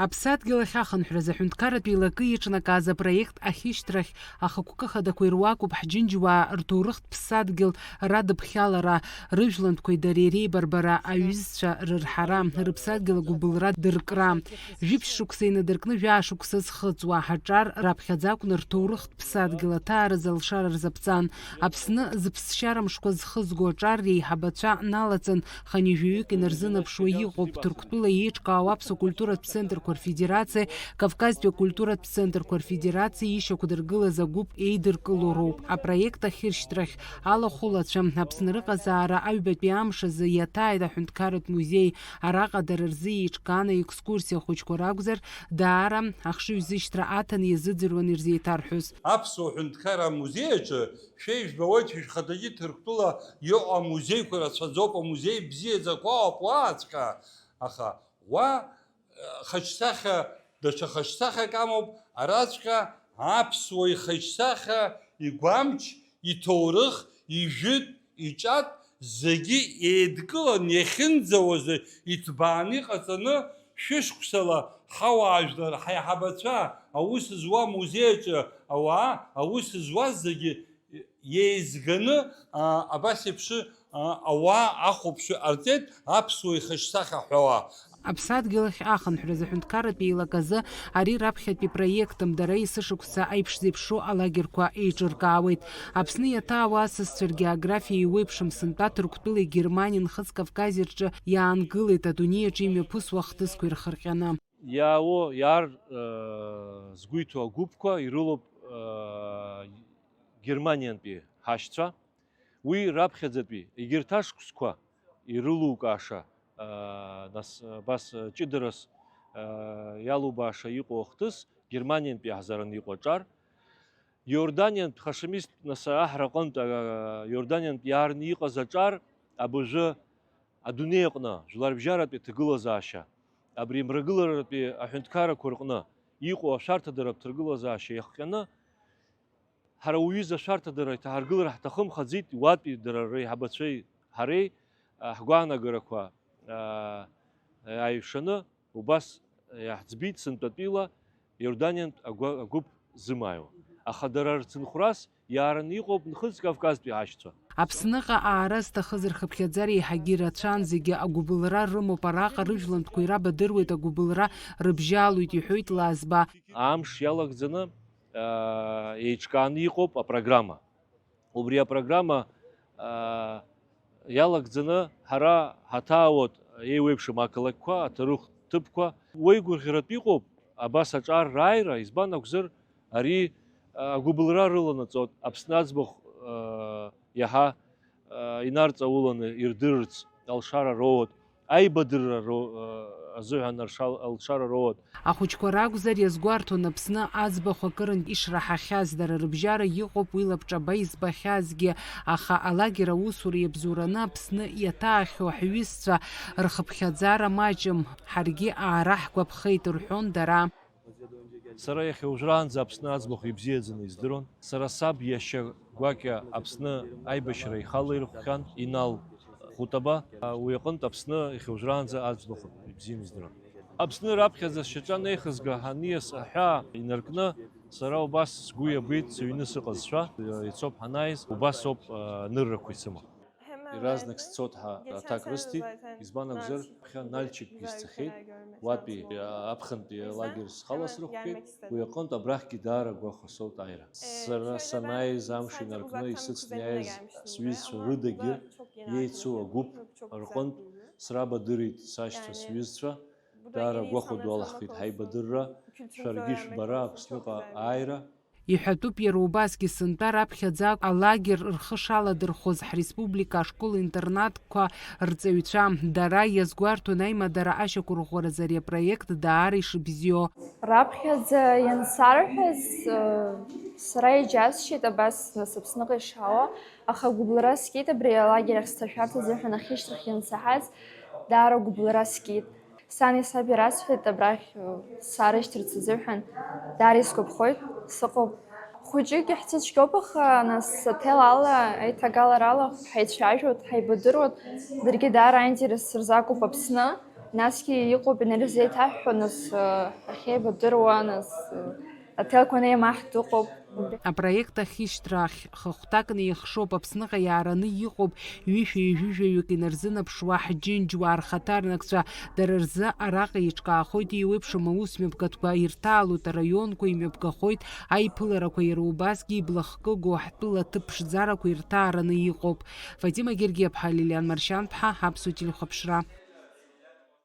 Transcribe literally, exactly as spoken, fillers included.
Аԥсадгьыл ахь ахынҳәразы аҳәынҭқарратә еилакы иҿнакааз апроект ахьышьҭрахь ахықәкы хадақәа ируакуп ҳџьынџьуаа рҭоурыхтә ԥсадгьыл радыԥхьалара, рыжәлантәқәеи дареи реибарбара, аҩызцәа рырҳара, рыԥсадгьыл агәыбылра дыркра. Жәиԥшь шықәса инадыркны жәаа шықәса зхыҵуа ҳаҿар раԥхьаӡа акәны рҭоурыхтә ԥсадгьыл аҭааразы алшара рзаԥҵан. Аԥсны зыԥсшьара мшқәа зхызго аҿар реиҳабацәа налаҵан, хынҩажәаҩык инарзынаԥшуа иҟоуп. Ҭырқәтәыла еиҿкаау аԥсуа культуратә центрқәа рфедерациа, Кавказтәи акультуратә центрқәа рфедерациа ишьақәдыргылаз агәыԥ еидыркыло роуп. Апроект ахьыршьҭрахь алахәылацәа, Аԥсны рыҟазаара аҩбатәи амш азы иаҭааит аҳәынҭқарратә музеи. Араҟа дара рзы еиҿкааны аекскурсиа хәыҷқәа ракәзар, даара ахшыҩзышьҭра аҭаны иазыӡырҩуан ирзеиҭарҳәоз. Аԥсуа ҳәынҭқарра амузеи аҿы шәа ижәбауеит, шәа шәхаҭагьы Ҭырқәтәыла иҟоу амузеиқәа рацәаӡоуп, амузеи бзиаӡақәа ауп уааҵәҟьа, аха уа, э, хаҿсахьа, даҽа хаҿсахьак амоуп, араҵәҟьа аԥсуа ихаҿсахьа, игәамч, иҭоурых, ижәытә, иҿатә зегьы еидкылан иахьынӡауазы иҭбааны иҟаҵаны, шәышықәсала ҳауаажәлар, ҳаиҳабацәа, аус зуа амузеи аҿы ауаа, аус зуаз зегьы еизганы, а, абас еиԥш, а, ауаа ахәаԥшҩы ҟарҵеит аԥсуа ихаҿсахьа ҳәауа. Аԥсадгьыл ахь ахынҳәразы аҳәынҭқарратә еилак азы ари раԥхьатәи проектым, дара есышықәса аиԥш зеиԥшу алагерқәа еиҿыркаауеит. Аԥсны иаҭаауа асасцәа ргеографиа еиуеиԥшым, сынтәа Ҭырқәтәылеи Германиеи Нхыҵ Кавкази рҿы иаангылеит адунеи аҿы имҩаԥысуа ахҭысқәа ирхырҟьаны. Иаауо, иаар, э, згәы иҭоу агәыԥқәа ирылоуп, э, Германиантәи ҳашьцәа. Уи раԥхьаӡатәи, егьырҭ ашықәсқәа ирылукааша, аа, нас, абас, ҷыдарас, аа, иалубааша иҟоу ахҭыс, Германиантә иаҳзараны иҟоу аҿар, Иорданиантә хашамистә, нас, аҳра аҟынтә, аа, Иорданиантә иаарны иҟаз аҿар, абыржәы адунеи аҟны жәларбжьаратәи аҭагылазаашьа, абри амрагыларатәи аҳәынҭқаррақәа рҟны иҟоу ашәарҭадаратә ҭагылазаашьа иахҟьаны, ҳара уҩыза ашәарҭадара иҭаҳаргылар ҳҭахымхаӡеит, уатәи дара реиҳабацәеи ҳареи, а, ҳгәаанагарақәа, а, ааҩшаны убас иаҳӡбеит сынтәатәила Иорданиантә агәа-, агәыԥ зымааиуа. Аха дара рцынхәрас иаараны иҟоуп Нхыҵ Кавказтәи ҳашьцәа. Аԥсныҟа аара зҭахыз рхыԥхьаӡара еиҳагьы ирацәан, зегьы агәыбылра рымоуп, араҟа рыжәлантәқәа ирабадыруеит, агәыбылра рыбжьалоит, иҳәоит Лазба. Амш иалагӡаны, аа, еиҿкааны иҟоуп апрограмма. Убри апрограмма, аа, иалагӡаны ҳара ҳаҭаауеит еиуеиԥшым ақалақьқәа, аҭоурых ҭыԥқәа. Уеигәырӷьаратә иҟоуп абас аҿар рааира, избан акәзар, ари, аа, агәыбылра рыланаҵоит Аԥсны аӡбахә, аа, иаҳа, аа, инарҵауланы ирдырырц алшара роуеит, аибадырра ро-, аа, азыҳәан аршал-, алшара роуеит. Ахәыҷқәа ракәзар, иазгәарҭон Аԥсны аӡбахә акырынтә ишраҳахьаз, дара рыбжьара иҟоуп уи лабҿаба избахьазгьы, аха алагер аусура иабзоураны Аԥсны иаҭаахьоу ҳҩызцәа рхыԥхьаӡара маҷым, ҳаргьы аара ҳгәаԥхеит, рҳәон дара. Сара иахьа уажәраанӡа Аԥсны аӡбахә ибзиаӡаны издыруан. Сара саб иашьа гәакьа Аԥсны аибашьра ихала ирхәхьан, Инал Хәытаба. Уи аҟынтә Аԥсны иахьа уажәраанӡа аӡбахә ибзианы издыруан. Аԥсны раԥхьаӡа сшьаҿа анеихызга, аниас аҳәаа инаркны, сара убас сгәы иабеит сыҩны сыҟазшәа. Ицоуп ҳанааиз, убас ауп, а, аныррақәа исымоу. Иаразнак сцот ҳәа аҭак рысҭеит, избан акәзар, ԥхьа Нальчикгьы сцахьеит, уатәи, а, аԥхынтәи алагер схала срыхәгеит, уи аҟынтә абрахьгьы даара агәахәа соут аиаара. Сара санааиз амш инаркны исыцны иааиз сҩызцәа рыдагьы иеицу агәыԥ рҟынтә срабадырит сашьцәа сҩызцәа, даара агәахәа ду алаҳхит ҳаибадырра, шәаргьы шәбара Аԥсныҟа ааира. Иҳәатәуп иара убасгьы, сынтәа раԥхьаӡа алагер рхы шаладырхәыз ҳреспублика ашкол-интернатқәа рҵаҩцәа. Дара иазгәарҭон аимадара ашьақәырӷәӷәаразы ари апроект даара ишыбзиоу. Раԥхьаӡа иансарҳәаз, э, сара иџьасшьеит абас, нас, Аԥсныҟа ишаауа, аха агәыбылра скит абри алагер ахь сҭашәарц азыҳәан ахьышьҭрахь иансаҳаз, даара агәыбылра скит. Сани саби расҳәеит, абрахь, э, сарышьҭырц азыҳәан, даара исгәаԥхоит, сыҟоуп. Хәыҷык иаҳцәыцәгьоуп, аха, нас, аҭел ала, аиҭагаларала ҳаицәажәоит, ҳаибадыруеит, даргьы даара аинтерес рзакәуп Аԥсны. Насгьы иҟоуп инарзеиҭаҳҳәо, нас, э, ахьеибадыруа, нас, э, аҭелқәа неимаҳтә ыҟоуп. Убри. Апроект ахьышьҭра ахь хахәҭакны ихшоуп Аԥсныҟа иаараны иҟоуп ҩышәи ҩажәи жәаҩык инарзынаԥшуа ҳџьынџьуаа рхаҭарнакцәа. Дара рзы араҟа еиҿкаахоит еиуеиԥшым аус мҩаԥгатәқәа, ирҭаалоит араионқәа имҩаԥгахоит аиԥыларақәа, иара убасгьы иблахкыгоу ҳтәыла аҭыԥ ԥшӡарақәа ирҭаараны иҟоуп. Фатима Гергиаԥҳа, Лилиан Маршьанԥҳа, Аԥсуа телехәаԥшра.